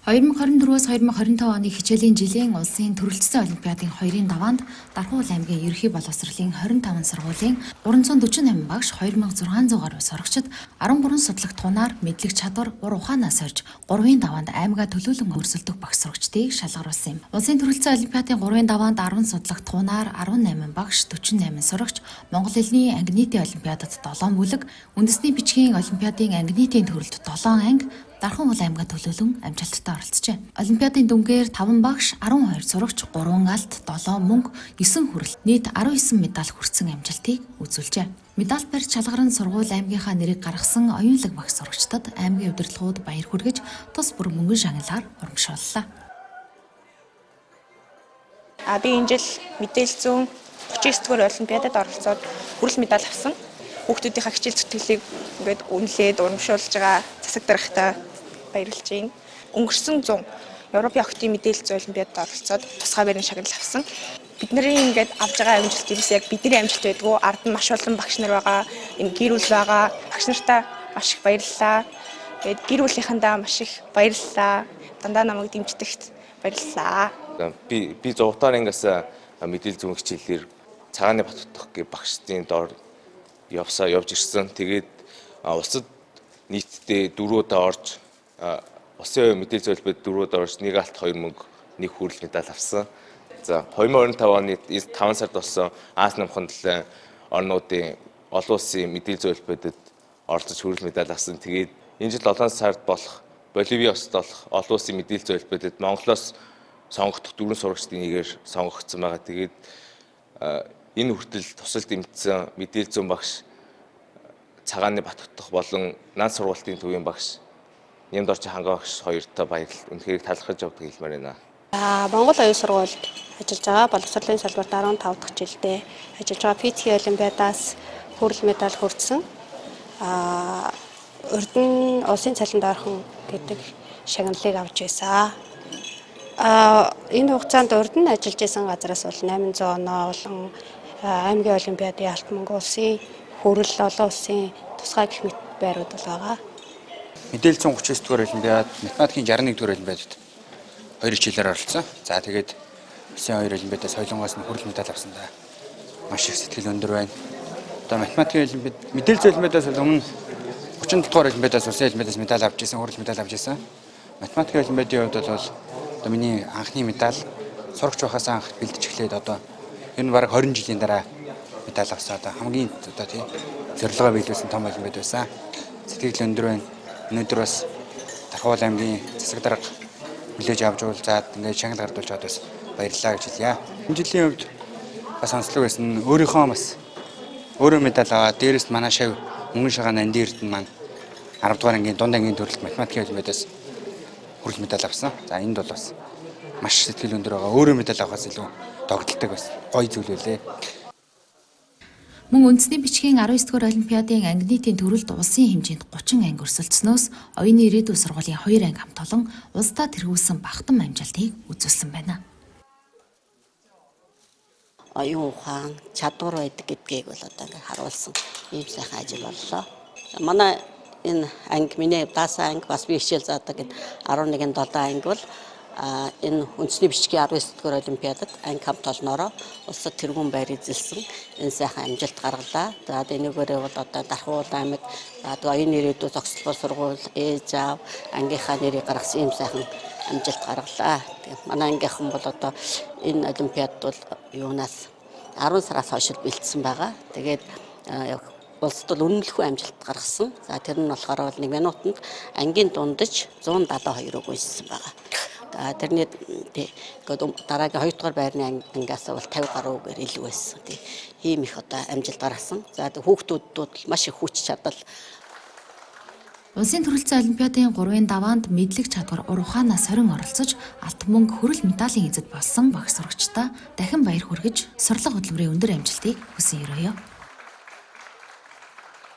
2024-өөс 2025 оны хичээлийн жилийн улсын төрөлжсөн олимпиадын хоёрын даваанд Дархуул аймгийн ерөнхий боловсролын 25 сургуулийн 348 багш, 2600 гаруй сурагчид 13 судлах туунаар мэдлэг чадвар, ур ухаанаа сорж 3-ын даваанд аймгаа төлөөлөн өрсөлдөх багш сурагчдыг шалгаруулсан юм. Улсын төрөлжсөн олимпиадын 3-ын даваанд 10 судлах туунаар 18 багш, 48 сурагч, Монгол хэлний анги нийтийн олимпиадад 7 бүлэг, үндэсний бичгийн олимпиадын анги нийтийн төрөлд 7 анги Дархан уул аймгаа төлөөлөн амжилттай оролцжээ. Олимпиадын дүнгээр 5 багш, 12 сурагч, 3 алт, 7 мөнгө, 9 хүрэл нийт 19 медаль хүртсэн амжилтыг үзүүлжээ. Медаль барьж шалгаран сургууль аймгийнхаа нэрийг гаргасан оюунлаг багш сурагчдад аймгийн удирдлагууд баяр хүргэж, тус бүр мөнгөн шагналаар урамшууллаа. Би энэ жил мэдээлэл зүйн 39 дугаар олимпиадад оролцоод хүрэл медаль авсан. Хүүхдүүдийнхээ хичээл зүтгэлийг ингээд үнэлээд урамшуулж байгаа засаг даргатай баярлж байна. Өнгөрсөн 100 Европын охидын мэдээлэл зүйн олимпиадад оролцоод тусгай байрны шагнал авсан. Бидний ингээд авж байгаа амжилт ерөөс яг бидний амжилт байдгүй, ард нь маш олон багш нар байгаа, энэ гэр бүл байгаа. Багш нартаа маш их баярлалаа. Тэгээд гэр бүлийнхэндээ маш их баярлалаа. Дандаа намайг дэмждэгт баярлалаа. Би 6 дугаар ангиас мэдээлэл зүйн хичээлээр Цагааны Батдах гэ багшдын доор явсаа явж ирсэн. Тэгээд улсад нийтдээ 4 удаа орж, улсын мэдээлэл зүйн олимпиад 4 удаа орж, 1 алт, 2 мөнгө, 1 хүрэл медаль авсан. За, 2025 оны 5 сард болсон Ази номхон далайн орнуудын олон улсын мэдээлэл зүйн олимпиадад оролцож хүрэл медаль авсан. Тэгээд энэ жил 7 сард болох Боливи улсад болох олон улсын мэдээлэл зүйн олимпиадад Монголоос сонгогдох 4 сурагчдын нэгээр сонгогдсон байгаа. Тэгээд энэ хүртэл тусал дэмжсэн мэдээлэл зүйн багш Цагааны Батдах болон наад сургуулийн төвийн багш Нямдорч хангаа багш хоёртой баярлал, үнэхээр талархаж явдаг хэлмээр байна. Монгол оюун сургуульд ажиллаж байгаа, боловсролын салбарт 15 дахь жилдээ ажиллаж байгаа. Физикийн олимпиадаас хүрэл медаль хүртсэн. Урд нь улсын цалин доорхон гэдэг шагналыг авч байсан. Энэ хугацаанд урд нь ажиллаж исэн газараас бол 800 оноо болон аймгийн олимпиадын алт мөнгө, улсын хүрэл, олон улсын тусгай гэх мэт байрууд бол байгаа. Мэдээлэл зүйн 39 дугаар олимпиад, математикийн 61 дугаар олимпиадад хоёр хичээлээр оролцсон. За, тэгээд улсын хоёр олимпиадаас хоёулангоос нь хүрэл медаль авсан да. Маш их сэтгэл өндөр байна. Одоо математикийн олимпиад, мэдээлэл зүйн олимпиадаас бол өмнө 37 дугаар олимпиадаас, улсын олимпиадаас медаль авч ирсэн, хүрэл медаль авч ирсэн. Математикийн олимпиадын хувьд бол одоо миний анхны медаль, сурагч байхаас анх бэлдэж эхлээд одоо ер нь бараг 20 жилийн дараа медаль авсан. Одоо хамгийн одоо тий зорилгоо биелүүлсэн том олимпиад байсан. Сэтгэл өндөр байна. Өнөөдөр бас Дархуул аймгийн засаг дарга хүлээж авч уулзаад, ингээд шагнал гардуулж аваад бас баярлалаа гэж хэлье. Энэ жилийн хувьд бас онцлог байсан. Өөрийнхөө бас өөрөө медаль аваад, дээрэс манай шав мөнгөн шагаан Нандин Эрдэнэ маань 10 дугаар ангийн дунд ангийн төрөлт математикийн олимпиадаас хүрэл медаль авсан. За, энд бол бас маш сэтгэл өндөр байгаа. Өөрөө медаль авахаас илүү догдолдог бас гоё зүйл байлээ. Мөн үндэсний бичгийн 19 дугаар олимпиадын анги нийтийн төрөлд улсын хэмжээнд 30 анги өрсөлдснөөс оюуны ирээдүй сургуулийн 2 анги хамт олон улсдаа тэргүүлсэн багтан амжилтыг үзүүлсэн байна. Оюун ухаан, чадвар байдаг гэдгийг бол одоо ингээд харуулсан ийм сайхан ажил боллоо. Манай энэ анги, миний даасан анги, бас би хичээл заадаг энэ 11-ийн 7 анги бол энэ үндэсний бичгийн 19 дугаар олимпиадад анги хамт олноороо улсад тэргүүн байр эзэлсэн энэ сайхан амжилт гаргалаа. За, энүүгээрээ бол одоо Дархуул аймаг, за, тэгээ оюун ирээдүй зогсолбор сургууль, ээж аав, ангийнхаа нэрийг гаргасан ийм сайхан амжилт гаргалаа. Тэгээ манай ангийнхан бол одоо энэ олимпиадад бол юунаас 10 сараас хойш бэлдсэн байгаа. Тэгээд улсад бол үнэмлэхүй амжилт гаргасан. За, тэр нь болохоор бол 1 минутанд ангийн дундаж 172-ыг уншсан байгаа. Тэрний тий ингээд дараагийн 2 дугаар байрны ангиас бол 50 гаруй үгээр илүү байсан. Тий. Ийм их одоо амжилт гаргасан. За, хүүхдүүд бол маш их хүч чадал. Улсын төрөлцсөн олимпиадын 3-ын даваанд мэдлэг чадвар, ур ухаанаа сорин оролцож алт, мөнгө, хүрэл медалийн эзэд болсон багш сурагчдаа дахин баяр хүргэж, сурлага хөдөлмөрийн өндөр амжилтыг хүсэн ерөөе.